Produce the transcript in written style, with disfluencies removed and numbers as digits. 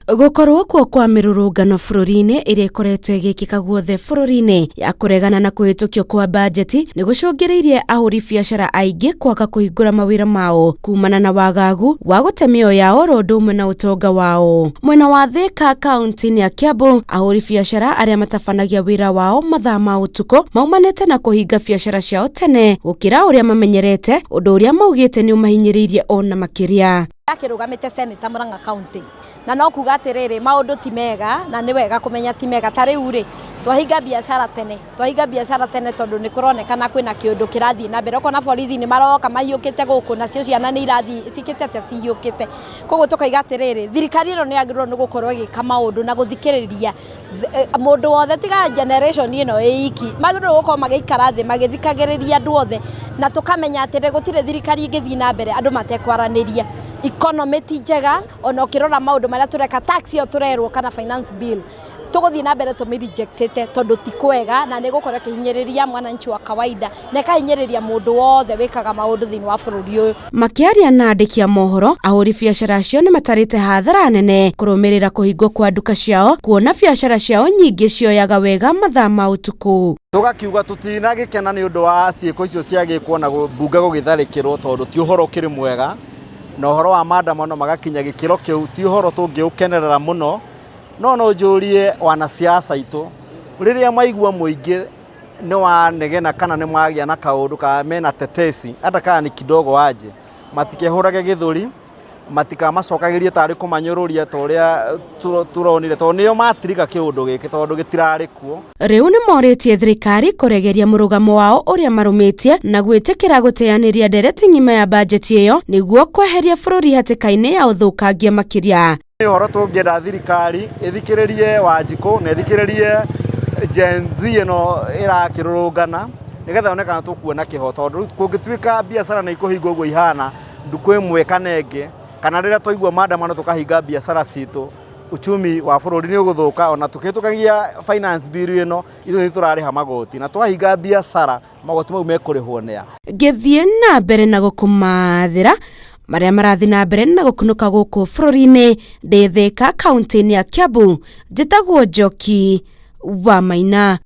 Gũkorwo kuo kwa mĩrũrũngano bũrũri-inĩ ĩrĩa ĩkoretwo ĩgĩkĩka guothe bũrũri-inĩ ya kũregana na kũhĩtũkio kwa bajeti nĩ gũcũngĩrĩirie ahũri biacara aingĩ kwaga kũhingũra mawĩra mao kumana na wagagu wa gũte mĩoyo yao oro ũndũ ũmwe na ũtonga wao. Mwena wa Thĩka kaunti-inĩ ya Kiambu, ahũri biacara arĩa matabanagia wĩra wao mathaa ma ũtukũ maumanĩte na kũhinga biacara ciao tene gũkĩra ũrĩa mamenyerete, ũndũ ũrĩa maugĩte nĩ ũmahinyĩrĩirie ona makĩria. Akĩrũgamĩte Senator Murang'a County na no kuga atĩrĩrĩ, maũndũ ti mega na nĩ wega kũmenya ti mega. Ta rĩu rĩ, twahinga biacara tene, twahinga biacara tene tondũ nĩ kũronekana kwĩna kĩũndũ kĩrathiĩ na mbere. Ũkona borithi nĩ maroka mahiũkĩte gũkũ, nacio ciana nĩ irathiĩ cikĩte atĩa, cihiũkĩte. Koguo tũkaiga atĩrĩrĩ, thirikari ĩno nĩ yagĩrĩirwo nĩ gũkorwo ĩgĩka maũndũ na gũthikĩrĩria mũndũ wothe tiga generation ĩno ĩ iki. Magĩrĩirwo gũkorwo magĩikara thĩ magĩthikagĩrĩria andũ othe na tũkamenya atĩrĩ, gũtirĩ thirikari ĩngĩthiĩ na mbere andũ matekwaranĩria. Economy ti njega, ona ũkĩrora maũndũ marĩa tũreka, tax ĩyo tũrerwo kana finance bill, tũgũthiĩ na mbere tũmĩ rejectĩte tondũ ti kwega na nĩ ĩgũkorwo ĩkĩhinyĩrĩria mwananchi wa kawaida na ĩkahinyĩrĩria mũndũ wothe wĩkaga maũndũ thĩinĩ wa bũrũri ũyũ. Makĩaria na andĩki a mohoro, ahũri biacara acio nĩ matarĩte hathara nene kũrũmĩrĩra kũhingwo kwa nduka ciao, kuona biacara ciao nyingĩ cioyaga wega mathaa ma ũtukũ. Tũgakiuga tũtinagĩkena nĩ ũndũ wa ciĩko icio ciagĩkwo na mbunge gũgĩtharĩkĩrwo, tondũ ti ũhoro ũkĩrĩ mwega, na ũhoro wa maandamano magakinya gĩkĩro kĩu ti ũhoro tũngĩũkenerera mũno. No no njũrie wanasiasa aitũ, rĩrĩa maigua mũingĩ nĩ wanegena kana nĩ magĩa na kaũndũ kana mena tetesi hata kama ni kidogo aje, matikehũrage gĩthũri, matikamacokagĩrie tarĩ kũmanyũrũria ta ũrĩa tũronire, tondũ nĩo matiriga kĩũndũ gĩkĩ tondũ gĩtirarĩ kuo. Rĩu nĩ morĩtie thirikari kũregeria mũrũgamo wao ũrĩa marũmĩtie na gwĩtĩkĩra gũteanĩria ndereti ng'ima ya bajeti ĩyo nĩguo kweheria bũrũri hatĩka-inĩ ya ũthũkangia makĩria. Nĩ ũhoro tũngĩenda thirikari ĩthikĩrĩrie Wanjikũ na ĩthikĩrĩrie Gen Z ĩno ĩrakĩrũrũngana, nĩgetha yone kana tũkuona kĩhoto, tondũ rĩu kũngĩtuĩka biacara nĩ ikũhingwo ũguo ihana ndukũ ĩmwe kana ĩngĩ, kana rĩrĩa twaigua maandamano tũkahinga biacara citũ, uchumi wa bũrũri nĩ ũgũthũka. Ona tũkĩhĩtũkagia finance bill ĩno, ithuĩ nĩ tũrarĩha magoti, na twahinga biacara, magoti mau mekũrĩhwo nĩa? Ngĩthiĩ na mbere na gũkũmathĩra marĩa marathiĩ na mbere na gũkunũka gũkũ bũrũri-inĩ, ndĩ Thĩka kaunti-inĩ ya Kiambu, njĩtagwo Njoki wa Maina.